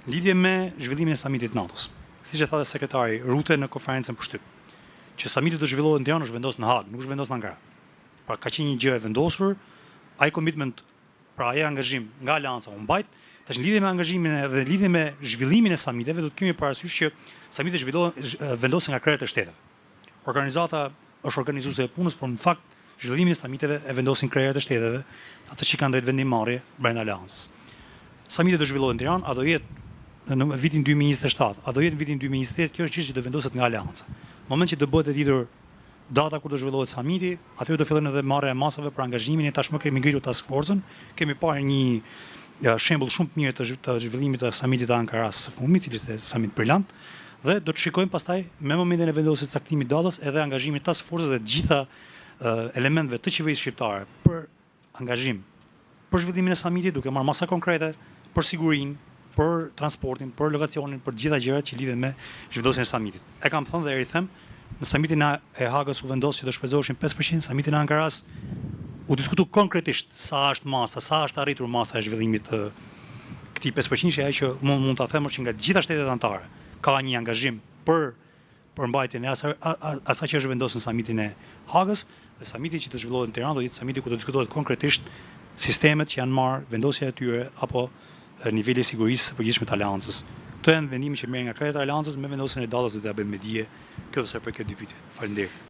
Në lidhje me zhvillimin e samitit të NATO-s, siç e tha dhe sekretari Rutte në konferencën për shtyp, që samiti do zhvillohet në Tiranë është vendosur në Hagë, nuk është vendosur në Ankara. Pra ka qenë një gjë e vendosur, ai commitment, pra ai angazhim nga aleanca u mbajt. Tash në lidhje me angazhimin dhe në lidhje me zhvillimin e samiteve, do të kemi parasysh që samitet zhvillohen vendosen nga krerët e shteteve. Organizata është organizuese e punës, por në fakt zhvillimin e samiteve e vendosin krerët e shteteve, ato që kanë drejt vendimmarrje brenda aleancës. Samiti do zhvillohet në Tiranë, a do jetë në vitin 2027, a do jetë në vitin 2028, kjo është çështje që do vendoset nga aleanca. Në moment që do bëhet e ditur data kur do zhvillohet samiti, aty do fillojnë edhe marrja e masave për angazhimin e tashmë kemi ngritur task forcën, kemi parë një shembull shumë të mirë të, të zhvillimit të samitit të Ankarasë së fundmi, cili ishte samit brilant, dhe do të shikojmë pastaj me momentin e vendosjes së caktimit datës edhe angazhimin e task forcës dhe të gjitha elementëve të qeverisë shqiptare për angazhim për zhvillimin e samitit, duke marrë masa konkrete për sigurinë, për transportin, për lokacionin, për të gjitha gjërat që lidhen me zhvillosjen e samitit. E kam thënë dhe e rithem, në samitin e Hagës u vendos që do shpenzoheshin 5%, samitin e Ankaras u diskutu konkretisht sa është masa, sa është arritur masa e zhvillimit të këtij 5%, ajo që mund, mund ta them është që nga të gjitha shtetet anëtare ka një angazhim për përmbajtjen e asaj, asaj që është vendosur në samitin e Hagës dhe samiti që të zhvillohet në Tiranë do jetë samiti ku do diskutohet konkretisht sistemet që janë marrë, vendosja e tyre apo niveli i sigurisë së përgjithshme të aleancës. Këto janë vendime që merren nga krerët e aleancës me vendosjen e datës do t'ia bëjmë me dije. Kjo sa i përket dy pyetje. Faleminderit.